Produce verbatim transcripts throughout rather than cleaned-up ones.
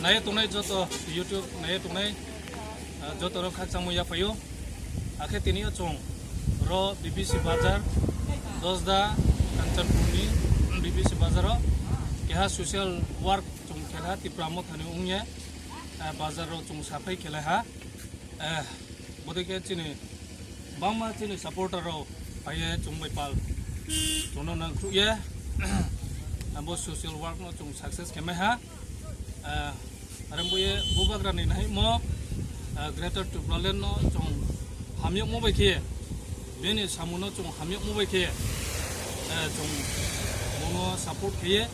Nai tongnai joto YouTube nai tongnai, ah, joto rok khakchangmo yaphaio. Akhe tini o chwng ro B B C Bazar, Dosda, Kanchanpurni B B C Bazar o keha social work chwng khelha Tipra Mothani wngya, ah, bazar rok chwng saphai khelaiha. Eh, bodike chini bangma chini supporter rok phaiye chwng bai pal chwngno nangkhruye. Abo social work no chwng success khe maiha. Eh, are boye bubagrani naimo, eh, Greater Tipraland no chwng hamyokmo bai khe, bini samuno chwng hamyokmo bai khe, eh, chwng bono support khaye.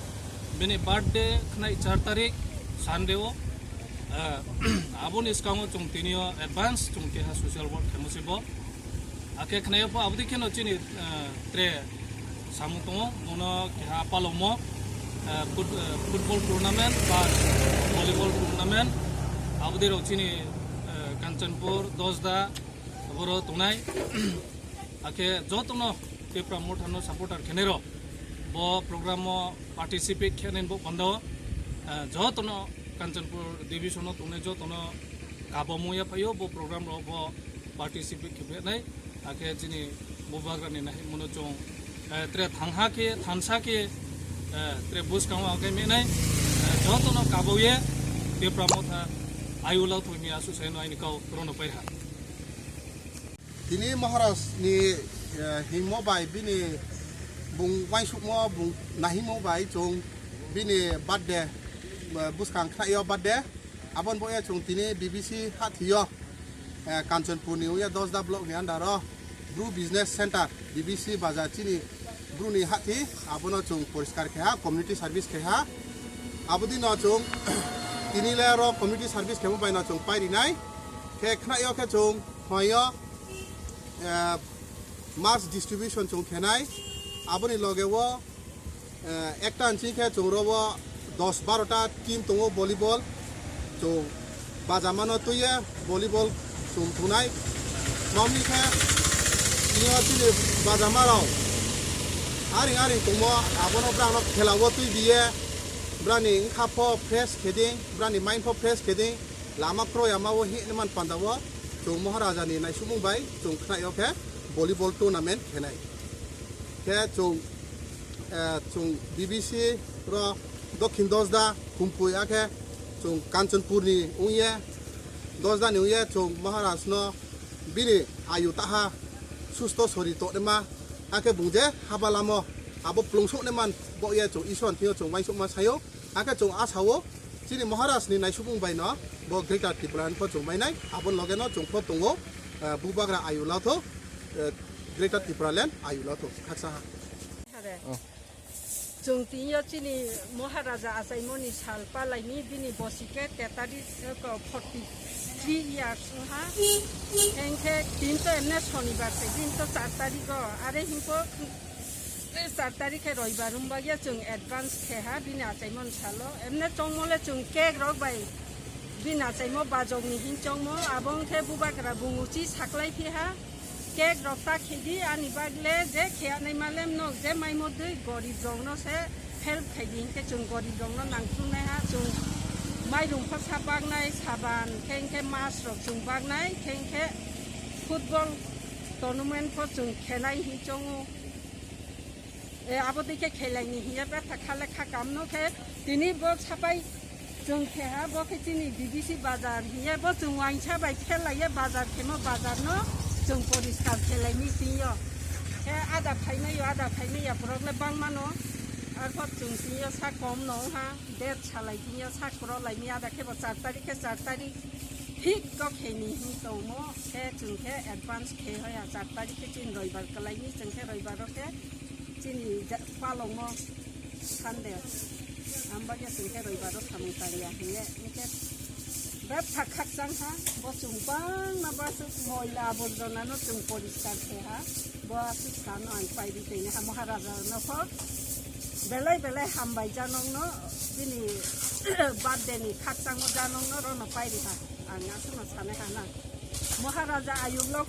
Bini birthday khnai char tarik Sunday o. Eh, aboni skango chwng tini o advance chwng keha social work khaimo se bo. Akhe khnaio pho abodi kheno chini, eh, tre samung tongo, bono keha palongmo, eh, foot-, eh, football tournament ba volleyball tournament. Abodi rok chini, eh, Kanchanpur, Dosda, boro tongnai. Akhe jotono Tipra Mothano supporter khenai rok bo program o participate khenai bo panda o, eh, jotono Kanchanpur division o tongnai jotono kabo muya phaio bo program rok bo participate khe phainai. Akhe chini bubagrani nahi muno chwng, eh, tre thangha khe, thansa khe, eh, tre buskang o akai menai, eh, jotono kaboye Tipra Motha ayulau thoi mi asu sai no aini kau rono pairha. Tini Maharaj ni, eh, himo bai bini bung waisukmo bung nahimo bai chwng bini birthday, eh, buskang khlaio birthday. Abon bo ya chwng tini B B C hathio, eh, Kanchanpur ni uya Dosda block ni under o Bru Business Center B B C bazar chini Bru ni hathi abono chwng poriskar khe ha, community service khe ha. Abodi no chwng tini le ro community service khemo bai no chwng pai rinai. Khe khnaio khe chwng phaio, eh, mass distribution chwng khenai. Aboni loge o, eh, ekta nching khe chwng robo dos baro ta team tongo volleyball. Chwng bajamano twiye volleyball chwng thunai. Mamni khe tini o chini bajama rok aring aring tongmo, abono brang no khela o twi diye, brani wngkha pho fresh kheding, brani mind pho fresh kheding. Lama kroi ama o hini man panda o chwng Maharaja ni naisumung bai chwng khnaio khe volleyball tournament khenai. Khe chwng, eh, chwng B B C ro Dokhin Dosda Khumpui akhe chwng Kanchanpur ni wngye, Dosda ni wngye chwng Maharaj no bini ayu taha susto sori tongnai ma, akhe bung je haba lamo abo plungsoknai man bo ye chwng Isor thio chwng waisukma sayo. Hakhe chwng asao chini Maharaj ni naisubung bai no bo Greater Tipraland pho chwng mainai, aboni loge no chwng pho tongo, eh, bubagra ayu lathok, eh, Greater Tipraland ayu lathok khaksa ha. Hare. Oh. Chwng tini yo chini Maharaja achaimoni sal palaini bini bosike tetari, eh, ko forty three years wngha. Hengkhe tin to emne sonibar se, din to char tarikh o, are himpo Char tarikh khe roibar wng bagya chwng advance khe ha bini achaimon salo. Emne chongmole chwng cake rok bai bini achaimo bajok ni hin chongmo, abo wng khe bubagra bung uchi saklai phi ha. Cake rok ta khedi ani bagle je khe anai malem nok je maimo dwi gorib rok no se help khai di hinkhe chwng gorib rok no nangchungnai ha. Chwng mairum pho sa baknai, saban khe hinkhe mas rok chwng baknai khe hinkhe football tournament pho chwng khelai hin chongo. E, abo dikhe khelaini hiya betha khale kha kamno khe tini bo sapai chwng khe ha bo khe chini B B C bazar hiya bo chwng wainsa bai khelaiya bazar khemo bazar no chwng poriskar khelaini twiyo. Khe ada phaimaiyo, ada phaimaiya borok le bangmano. Arpor chwng twiyo sa kom no ha, date salai twiyo sa kro laini ada khe bo char tarikh khe char tarikh thik kok khe ni hin tongmo khe chwng khe advance khe hoya char tarikh khe chini roibar kwlaini chwng khe roibar o khe Chini ja-, palongo Sunday. Ambagya chwng khe roibaro samung tangya hiye. Hingkhe betha khakchang ha, bo chwng bangma basuk moila aborjona no chwng poriskar khe ha. Bo aswk sano ang paidi tongni ha Maharaja no pho. Belai belai hambai janong no, bini birthday ni khakchangmo janong no rono paidi ha. Ang aswk no sanai ha na. Maharaja ayuk lo